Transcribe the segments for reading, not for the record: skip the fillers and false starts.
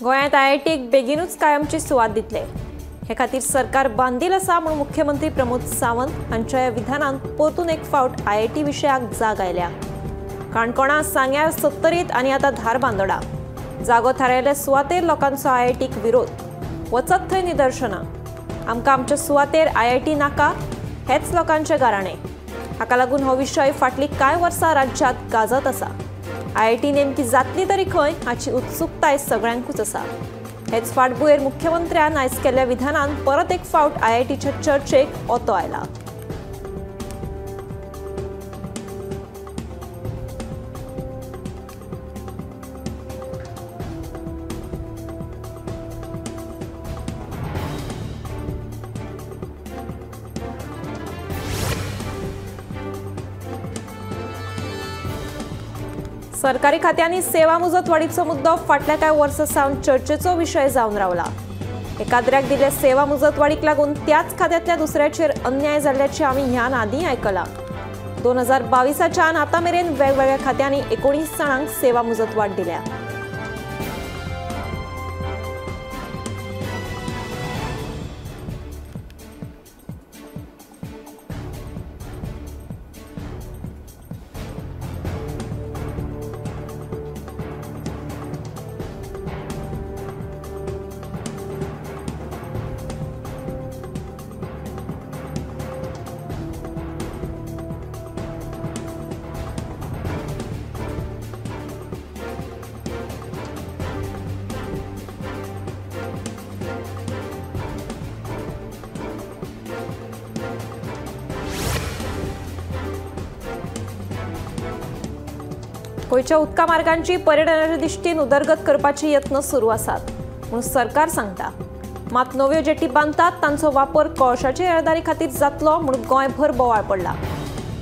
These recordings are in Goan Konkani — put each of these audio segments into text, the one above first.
गोंयांत आयआयटीक बेगीनूच कायमची सुवात दितले हे खातीर सरकार बांदील आसा म्हूण मुख्यमंत्री प्रमोद सावंत हांच्या ह्या विधानान परतून एक फावट आयआयटी विशयाक जाग आयल्या। काणकोणा, सांग्यार, सत्तरीत आनी आतां धारबांदोडा जागो थारायल्ले सुवातेर लोकांचो आयआयटीक विरोध, वचत थंय निदर्शनां। आमकां आमच्या सुवातेर आयआयटी नाका हेच लोकांचें गाराणें। हाका लागून हो विशय फाटलीं कांय वर्सां राज्यांत गाजत आसा। आयआयटी नेमकी जातली तरी खंय हाची उत्सुकताय सगळ्यांकूच आसा। हेच फाटभुंयेर मुख्यमंत्र्यान आयज केल्ल्या विधानान परत एक फावट आयआयटीच्या चर्चेक ओतो आयला। सरकारी खात्यांनी सेवा मुजतवाडीचो मुद्दो फाटल्या कांय वर्सां सावन चर्चेचो विशय जावन रावला। एकाद्र्याक दिल्ले सेवा मुजतवाडीक लागून त्याच खात्यांतल्या दुसऱ्याचेर अन्याय जाल्ल्याचें आमी ह्यान आदीं आयकलां। 2022च्यान आतां मेरेन वेगवेगळ्या खात्यांनी 19 जाणांक सेवा मुजतवाड दिल्या। गोंयच्या उदका मार्गांची पर्यटनाच्या दृश्टीन उदरगत करपाचे यत्न सुरू आसात म्हूण सरकार सांगता। मात नव्यो जेटी बांदतात तांचो वापर कोळशाचे येरादारी खातीर जातलो म्हूण गोंयभर बोवाळ पडला।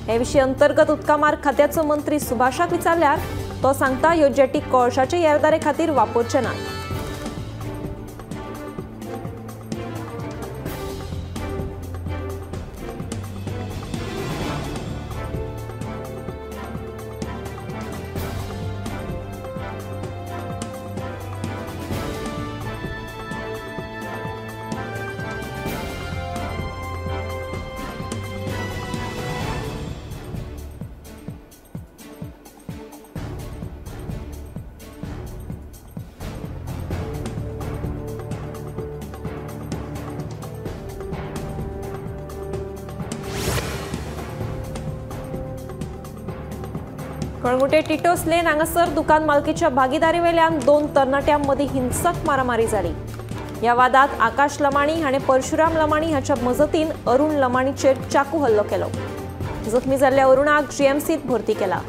हे विशीं अंतर्गत उदका मार्ग खात्याचो मंत्री सुभाषाक विचारल्यार तो सांगता ह्यो जेटी कोळशाचे येरादारी खातीर वापरचे नात। कळंगुटे टिटोस लेन हांगासर दुकान मालकीच्या भागीदारी वेल्यान 2 तरणाट्यां मदीं हिंसक मारामारी जाली। ह्या वादात आकाश लमाणी हाणें परशुराम लमाणी हाच्या मजतीन अरुण लमाणीचेर चाकू हल्लो केलो। जखमी जाल्ल्या अरुणाक जीएमसीत भरती केला।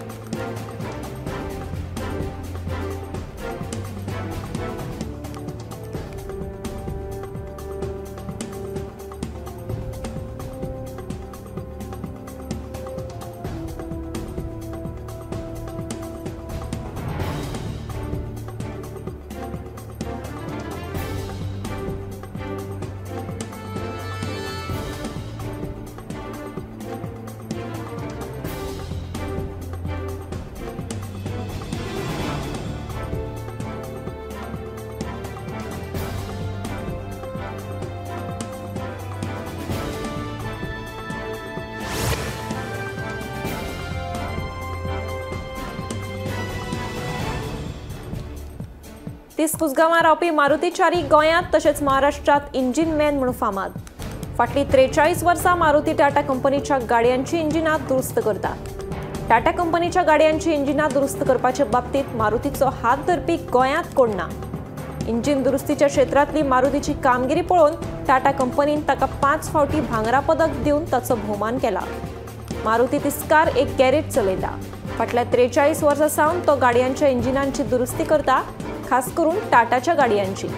कुसगांवां रावपी मारुती च्यारी गोंयांत तशेंच महाराष्ट्रांत इंजिन मॅन म्हूण फामाद। फाटलीं 43 वर्सां मारुती टाटा कंपनीच्या गाडयांची इंजिनां दुरुस्त करता। टाटा कंपनीच्या गाडयांची इंजिनां दुरुस्त करपाचे बाबतींत मारुतीचो हात धरपी गोंयांत कोण ना। इंजिन दुरुस्तीच्या क्षेत्रांतली मारुतीची कामगिरी पळोवन टाटा कंपनीन ताका 5 फावटी भांगरा पदक दिवन ताचो भोवमान केला। मारुती तिस्कार एक गॅरेज चलयता। फाटल्या 43 वर्सां सावन तो गाडयांच्या इंजिनांची दुरुस्ती करता, खास करून टाटाच्या गाडयांची।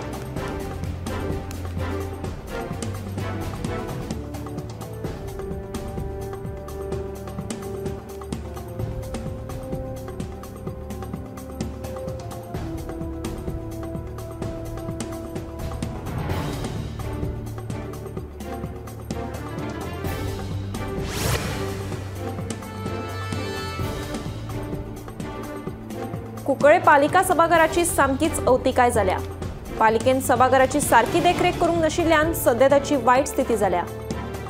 कुंकळे पालिका सभाघराची सामकीच अवतिकाय जाल्या। पालिकेन सभाघराची सारकी देखरेख करूंक नाशिल्ल्यान सध्या ताची वायट स्थिती जाल्या।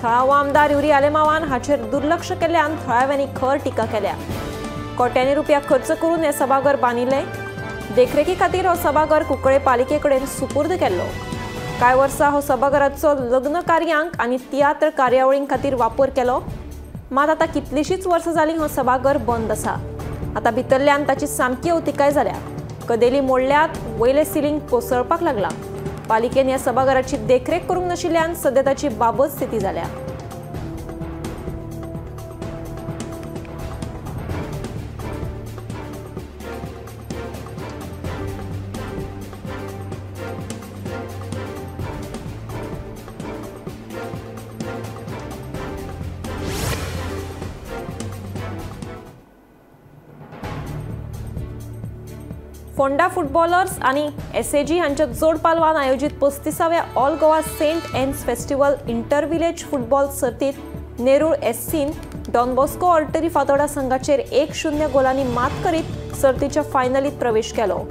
थळावो आमदार युरी आलेमावान हाचेर दुर्लक्ष केल्ल्यान थळाव्यांनी खर टिका केल्या। कोट्यांनी रुपया खर्च करून हें सभाघर बांदिल्लें। देखरेखी खातीर हो सभाघर कुंकळे पालिके कडेन सुपूर्द केल्लो। कांय वर्सां हो सभाघराचो लग्न कार्यांक आनी तियात्र कार्यावळीं खातीर वापर केलो। मात आतां कितलींशींच वर्सां जालीं हो सभाघर बंद आसा। आतां भितरल्यान ताची सामकी अवतिकाय जाल्या। कदेली मोडल्यात, वयलें सिलींग कोसळपाक लागलां। पालिकेन ह्या सभाघराची देखरेख करूंक नाशिल्ल्यान सध्या ताची बाबत स्थिती जाल्या। फोंडा फुटबॉलर्स आनी एसएजी हांच्या जोड पालवान आयोजीत 35व्या all Goa Saint Anne's festival inter village football सर्तीत नेरूळ एससीन डॉन बॉस्को ऑर्टरी फातोर्डा संघाचेर 1-0 गोलांनी मात करीत सर्तीच्या फायनलीत प्रवेश केलो।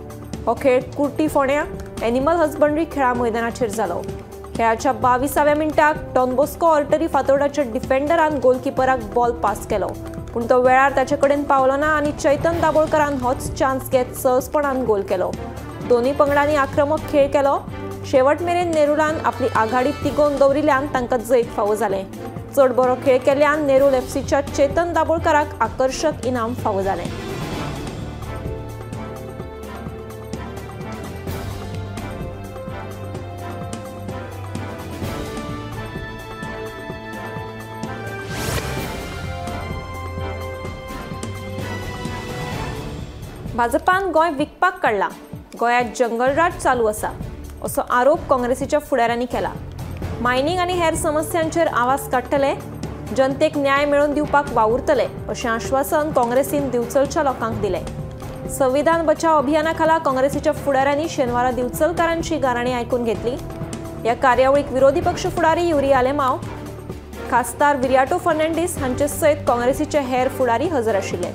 हो खेळ कुर्टी फोंड्या एनिमल हजबंड्री खेळा मैदानाचेर जालो। खेळाच्या 22व्या मिनटाक डॉन बॉस्को ऑर्टरी फातोर्डाच्या डिफेंडरान गोलकिपराक बॉल पास केलो, पूण तो वेळार ताचे कडेन पावलो ना आनी चैतन दाबोळकरान होच चान्स घेत सहजपणान गोल केलो। दोन्ही पंगडांनी आक्रमक खेळ केलो। शेवट मेरेन नेरुलान आपली आघाडी तिगोवन दवरिल्ल्यान तांकां जैत फावो जालें। चड बरो खेळ केल्ल्यान नेरूल एफसीच्या चेतन दाबोळकराक आकर्शक इनाम फावो जालें। भाजपान गोंय विकपाक काडला, गोंयांत जंगलराज चालू आसा असो आरोप काँग्रेसीच्या फुडाऱ्यांनी केला। मायनिंग आनी हेर समस्यांचेर आवाज काडटले, जनतेक न्याय मेळोवन दिवपाक वावुरतले अशें आश्वासन काँग्रेसीन दिवचलच्या लोकांक दिलें। संविधान बचाव अभियाना खाला काँग्रेसीच्या फुडाऱ्यांनी शेनवारा दिवचलकारांची गाराणी आयकून घेतली। ह्या कार्यावळीक विरोधी पक्ष फुडारी युरी आलेमाव, खासदार विरियाटो फर्नांडीस हांचे सयत काँग्रेसीचे हेर फुडारी हजर आशिल्ले।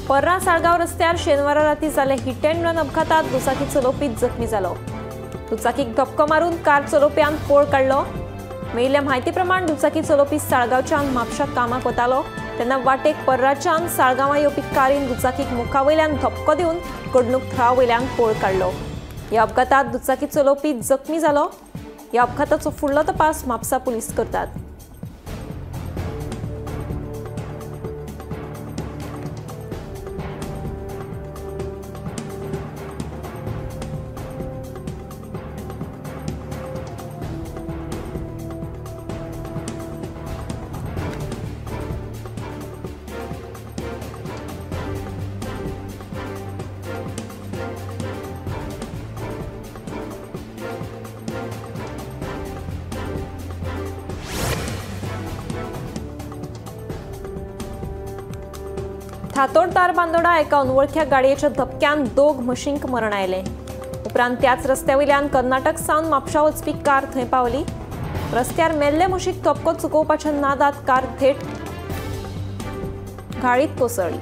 पर्रा साळगांव रस्त्यार शेनवारा राती जाल्ले हिट अँड रन अपघातात दुचाकी चलोवपी जखमी जालो। दुचाकीक धपको मारून कार चलोवप्यान पळ काडलो। मेळिल्ल्या म्हायती प्रमाण दुचाकी चलोवपी साळगांवच्यान म्हापशा कामाक वतालो तेन्ना वाटेक पर्राच्यान साळगांवां येवपी कारीन दुचाकीक मुखावयल्यान धपको दिवन घडणूक थळा वयल्यान पळ काडलो। ह्या अपघातात दुचाकी चलोवपी जखमी जालो। ह्या अपघाताचो फुडलो तपास म्हापसा पुलीस करतात। थातोड तारबांदोडा एका अनवळख्या गाडयेच्या धपक्यान दोग म्हशींक मरण आयलें। उपरांत त्याच रस्त्या वयल्यान कर्नाटक सावन म्हापशा वचपी कार थंय पावली। रस्त्यार मेल्ले म्हशीक धपको चुकोवपाच्या नादात कार थेट घाळीत कोसळ्ळी।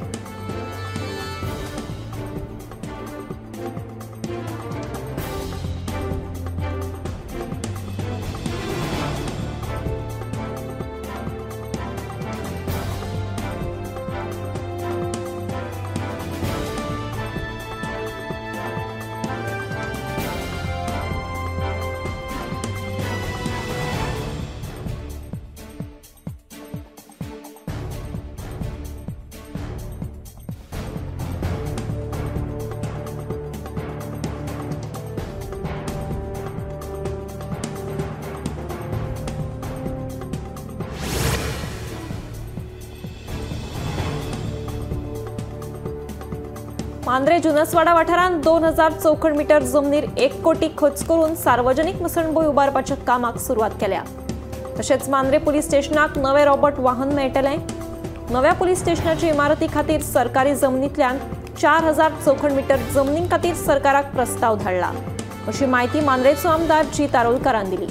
मांद्रे जुनसवाडा वाठारांत 2000 चौखण मीटर जमनीर 1 कोटी खर्च करून सार्वजनिक मसणभूंय उबारपाच्या कामाक सुरवात केल्या। तशेंच मांद्रे पुलीस स्टेशनाक नवे रोबोट वाहन मेळटलें। नव्या पुलीस स्टेशनाच्या इमारती खातीर सरकारी जमनींतल्यान 4000 चौखण मीटर जमनी खातीर सरकाराक प्रस्ताव धाडला अशी माहिती मांद्रेचो आमदार जीत आरोलकारान दिली।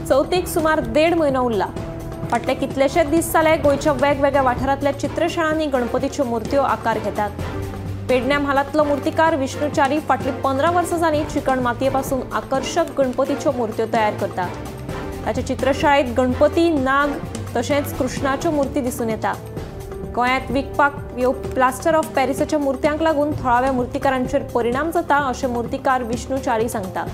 चवथीक सुमार 1.5 म्हयनो उरला। फाटले कितलेशे दीस जाले गोंयच्या वेगवेगळ्या वाठारांतल्या चित्रशाळांनी गणपतीच्यो मूर्त्यो आकार घेतात। पेडण्या म्हालांतलो मूर्तिकार विष्णू च्यारी फाटलीं 15 वर्सां जालीं चिकण मातये पासून आकर्शक गणपतीच्यो मूर्त्यो तयार करता। ताच्या चित्रशाळेंत गणपती, नाग तशेंच कृष्णाच्यो मूर्ती दिसून येता। गोंयांत विकपाक येवपी प्लास्टर ऑफ पॅरिसाच्या मूर्त्यांक लागून थळाव्या मूर्तिकारांचेर परिणाम जाता अशें मूर्तिकार विष्णू च्यारी सांगता।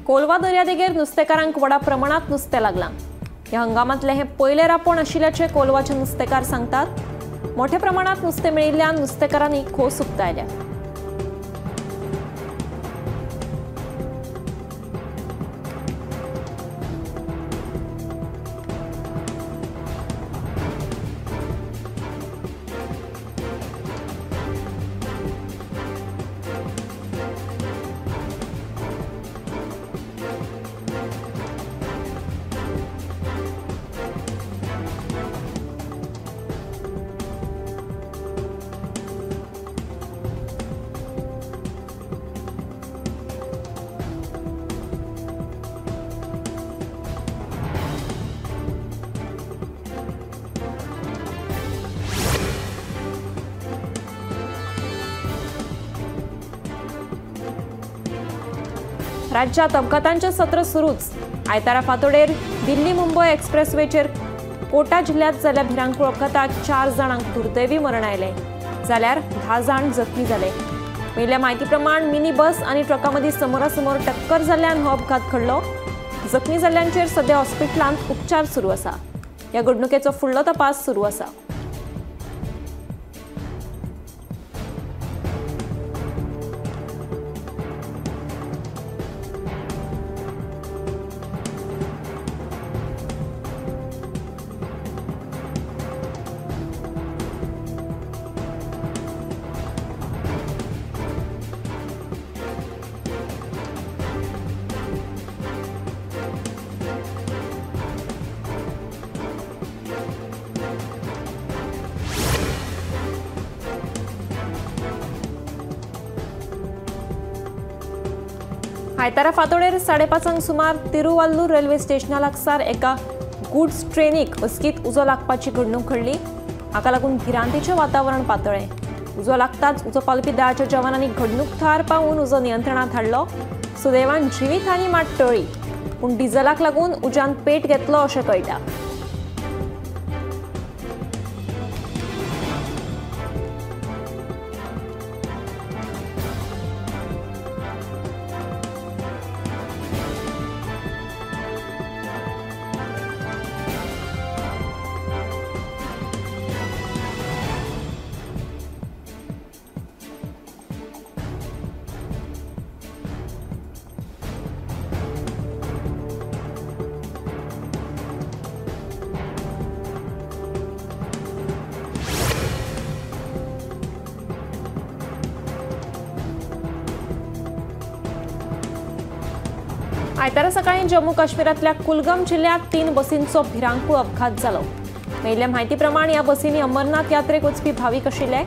कोलवा दर्यादेगेर नुस्तेकारांक व्हडा प्रमाणात नुस्तें लागलां। ह्या हंगामांतलें हें पयलें रापण आशिल्ल्याचें कोलवाचे नुस्तेकार सांगतात। मोठ्या प्रमाणात नुस्तें मेळिल्ल्यान नुस्तेकारांनी खोस उक्तायल्या। राज्यात अपघातांचे सत्र सुरूच। आयतारा फातोडेर दिल्ली मुंबय एक्सप्रेसवेचेर कोटा जिल्ह्यात जाल्ल्या भिरांकूळ अपघातात 4 जाणांक दुर्दैवी मरण आयलें, जाल्यार 10 जाण जखमी जाले। मेळिल्ल्या म्हायती प्रमाण मिनी बस आनी ट्रका मदीं समोरासमोर टक्कर जाल्ल्यान हो अपघात घडलो। जखमी जाल्ल्यांचेर सध्या हॉस्पिटलांत उपचार सुरू आसा। ह्या घडणुकेचो फुडलो तपास सुरू आसा। आयतारा फातोडेर 5:30 सुमार तिरुवल्लूर रेल्वे स्टेशना लागसार एका गुड्स ट्रेनीक अचकीत उजो लागपाची घडणूक घडली। हाका लागून भिरांतीचें वातावरण पातळ्ळें। उजो लागताच उजो पालपी दळाच्या जवानांनी घडणूक थळार पावून उजो नियंत्रणांत हाडलो। सुदैवान जिवीत हानी मात टळ्ळी, पूण डिझलाक लागून उज्यान पेट घेतलो अशें कळटा। आयतारा सकाळी जम्मू काश्मीरांतल्या कुलगम जिल्ह्यात 3 बसींचो भिरांकूळ अपघात जालो। मेळिल्ल्या म्हायती प्रमाण ह्या बसींनी अमरनाथ यात्रेक वचपी भावीक आशिल्ले।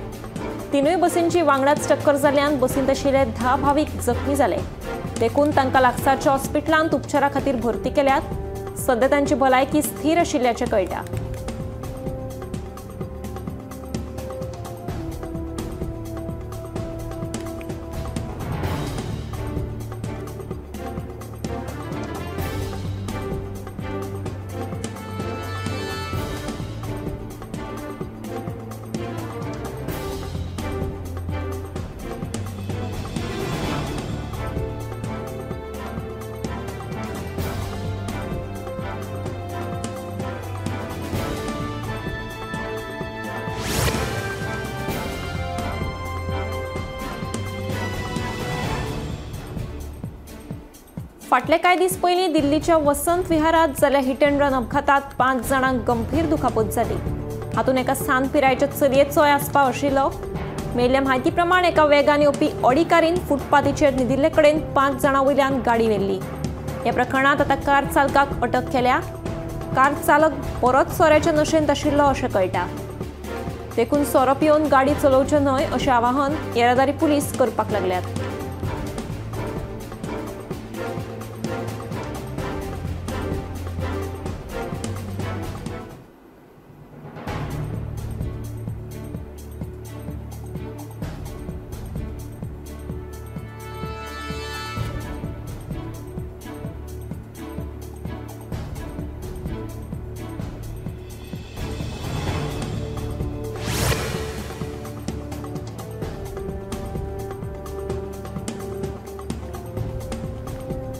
3 बसींची वांगडाच टक्कर जाल्ल्यान बसींत आशिल्ले 10 भावीक जखमी जाले। देखून तांकां लागसारच्या हॉस्पिटलांत उपचारा खातीर भरती केल्यात। सध्या तांची भलायकी स्थिर आशिल्ल्याचें कळटा। फाटले कांय दीस पयलीं दिल्लीच्या वसंत विहारात जाल्ल्या हिट अँड रन अपघातात 5 जाणांक गंभीर दुखापत जाली। हातूंत एका सान पिरायेच्या चलयेचोय आस्पाव आशिल्लो। मेळिल्ल्या म्हायती प्रमाण एका वेगान येवपी ऑडी कारीन फुटपाथीचेर न्हिदिल्ले कडेन 5 जाणां वयल्यान गाडी व्हेल्ली। ह्या प्रकरणांत आतां कार चालकाक अटक केल्या। कार चालक बरोच सोऱ्याच्या नशेंत आशिल्लो अशें कळटा। देखून सोरो पिवन गाडी चलोवचें न्हय अशें आवाहन येरादारी पुलीस करपाक लागल्यात।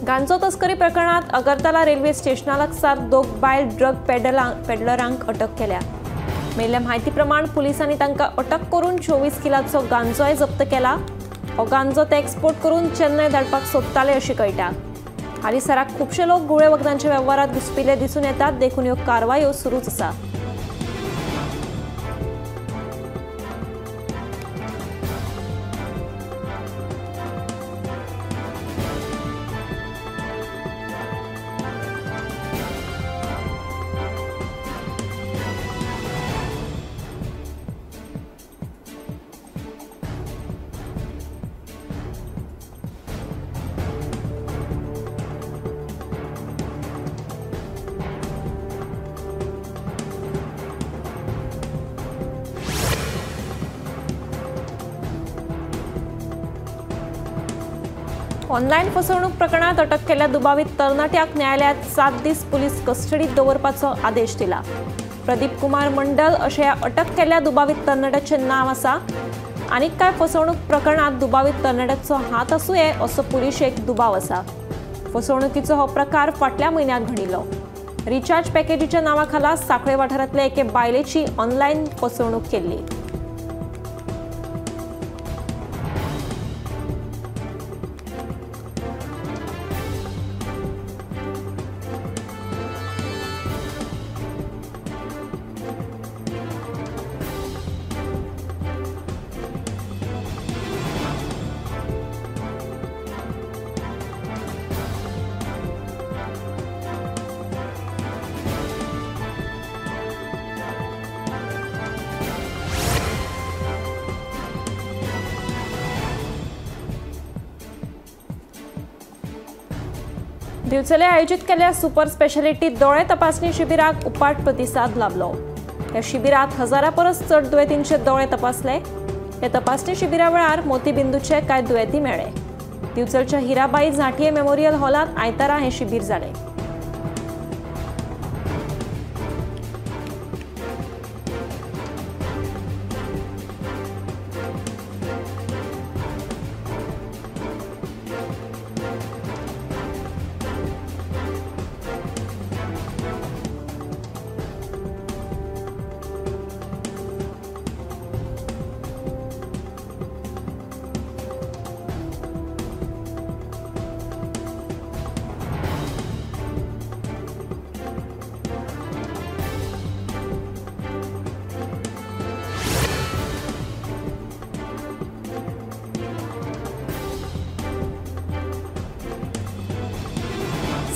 गांजो तस्करी प्रकरणात अगरतला रेल्वे स्टेशना लागसार 2 बायल ड्रग पेडलरांक अटक केल्या। मेळिल्ल्या म्हायती प्रमाण पुलिसांनी तांकां अटक करून 24 किलाचो गांजोय जप्त केला। हो गांजो ते एक्सपोर्ट करून चेन्नय धाडपाक सोदताले अशें कळटा। हालींसराक खुबशे लोक घुंवळे वखदांच्या वेव्हारात घुसपिल्ले दिसून येतात, देखून ह्यो कारवायो सुरूच आसा। ऑनलायन फसवणूक प्रकरणात अटक केल्ल्या दुबावीत तरणाट्याक न्यायालयात 7 दीस पुलीस कस्टडीत दवरपाचो आदेश दिला। प्रदीप कुमार मंडल अशें ह्या अटक केल्ल्या दुबावीत तरणाट्याचें नांव आसा। आनीक कांय फसवणूक प्रकरणात दुबावीत तरणाट्याचो हात आसूं ये असो पुलिशेक दुबाव आसा। फसवणुकीचो हो प्रकार फाटल्या म्हयन्यांत घडिल्लो। रिचार्ज पॅकेजीच्या नांवा खाला सांखळे वाठारांतले एके बायलेची ऑनलायन फसवणूक केल्ली। दिवचले आयोजित केल्ल्या सुपर स्पेशालिटी दोळे तपासणी शिबिराक उपाट प्रतिसाद लाभलो। ह्या शिबिरात हजारा परस चड दुयेंतींचे दोळे तपासले। ह्या तपासणी शिबिरा वेळार मोतीबिंदूचे कांय दुयेंती मेळ्ळे। दिवचलच्या हिराबाई झांटिये मेमोरियल हॉलांत आयतारा हें शिबीर जालें।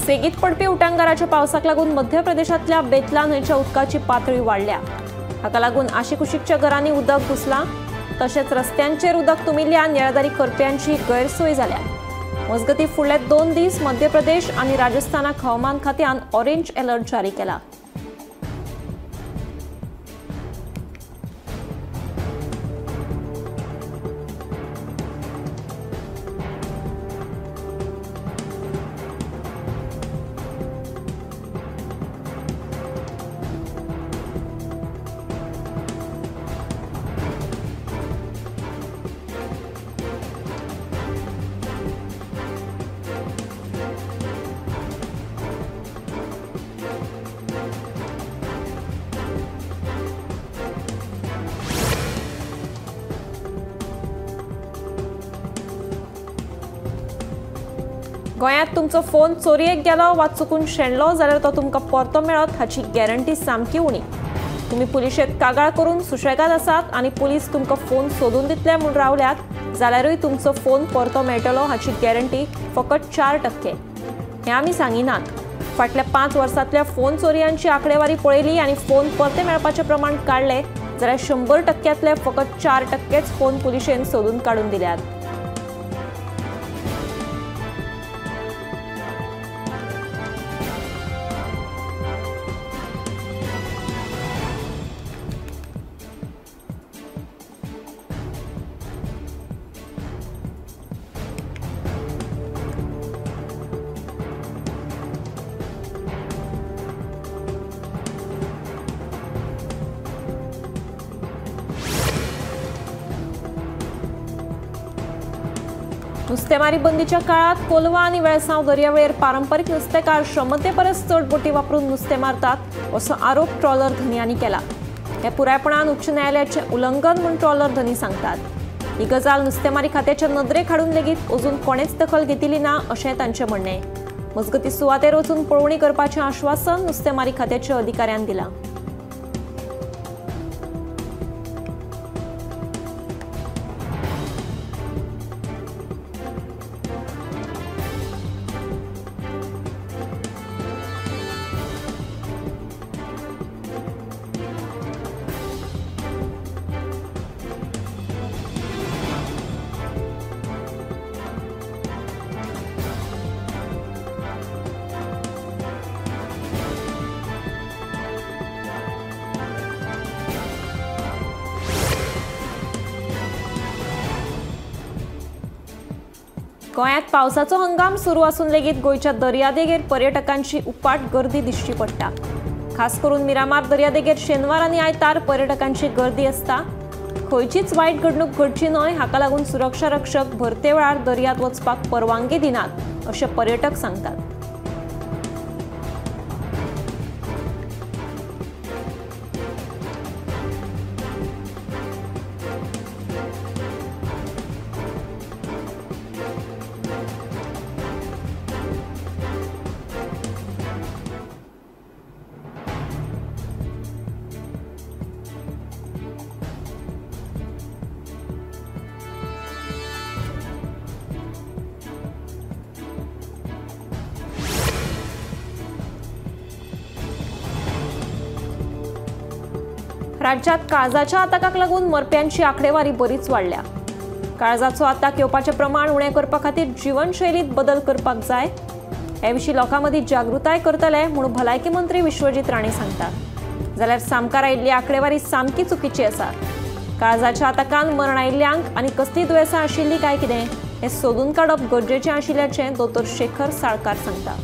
सेगीत पडपी उटांगाराच्या पावसाक लागून मध्य प्रदेशांतल्या बेतला न्हंयच्या उदकाची पातळी वाडल्या. हाका लागून आशिकुशीकच्या घरांनी उदक घुसलां, तशेंच रस्त्यांचेर उदक तुमिल्ल्यान येरादारी करप्यांची गैरसोय जाल्या. मजगतीं फुडले 2 दीस मध्य प्रदेश आनी राजस्थानाक हवामान खात्यान ऑरेंज अलर्ट जारी केला. गोंयांत तुमचो फोन चोरयेक गेलो वा चुकून शेणलो जाल्यार तो तुमकां परतो मेळत हाची गॅरंटी सामकी उणी. तुमी पुलिशेंत कागाळ करून सुशेगाद आसात आनी पुलीस तुमकां फोन सोदून दितले म्हूण रावल्यात जाल्यारूय तुमचो फोन परतो मेळटलो हाची गॅरंटी फकत 4%. हें आमी सांगिनात. फाटल्या 5 वर्सांतल्या फोन चोरयांची आंकडेवारी पळयली आनी फोन परते मेळपाचें प्रमाण काडलें जाल्यार 100%तले फकत 4% फोन पुलिशेन सोदून काडून दिल्यात. नुस्तेमारी बंदीच्या काळात कोलवा आनी वेळसांव दर्यावेळेर पारंपरीक नुस्तेकार क्षमते परस चड बोटी वापरून नुस्तें मारतात असो आरोप ट्रॉलर धनयांनी केला. हे पुरायपणान उच्च न्यायालयाचें उल्लंघन म्हूण ट्रॉलर धनी सांगतात. ही गजाल नुस्तेमारी खात्याच्या नदरेक हाडून लेगीत अजून कोणेच दखल घेतली ना अशें तांचें म्हणणें. मजगतीं सुवातेर वचून पळोवणी करपाचें आश्वासन नुस्तेमारी खात्याच्या अधिकाऱ्यान दिलां. गोंयांत पावसाचो हंगाम सुरू आसून लेगीत गोंयच्या दर्यादेगेर पर्यटकांची उपाट गर्दी दिश्टी पडटा. खास करून मिरामार दर्यादेगेर शेनवार आनी आयतार पर्यटकांची गर्दी आसता. खंयचीच वायट घडणूक घडची न्हय हाका लागून सुरक्षा रक्षक भरते वेळार दर्यांत वचपाक परवानगी दिनात अशें पर्यटक सांगतात. राज्यात काळजाच्या आताकाक लागून मरप्यांची आंकडेवारी बरीच वाडल्या. काळजाचो आताक येवपाचें प्रमाण उणें करपा खातीर जिवनशैलीत बदल करपाक जाय. हे विशीं लोकां मदीं जागृताय करतले म्हूण भलायकी मंत्री विश्वजीत राणे सांगतात. जाल्यार सामकार आयिल्ली आंकडेवारी सामकी चुकीची आसा. काळजाच्या आताकान मरण आयिल्ल्यांक आनी कसली दुयेंसां आशिल्लीं काय कितें हें सोदून काडप गरजेचें आशिल्ल्याचें दोतोर शेखर साळकार सांगता.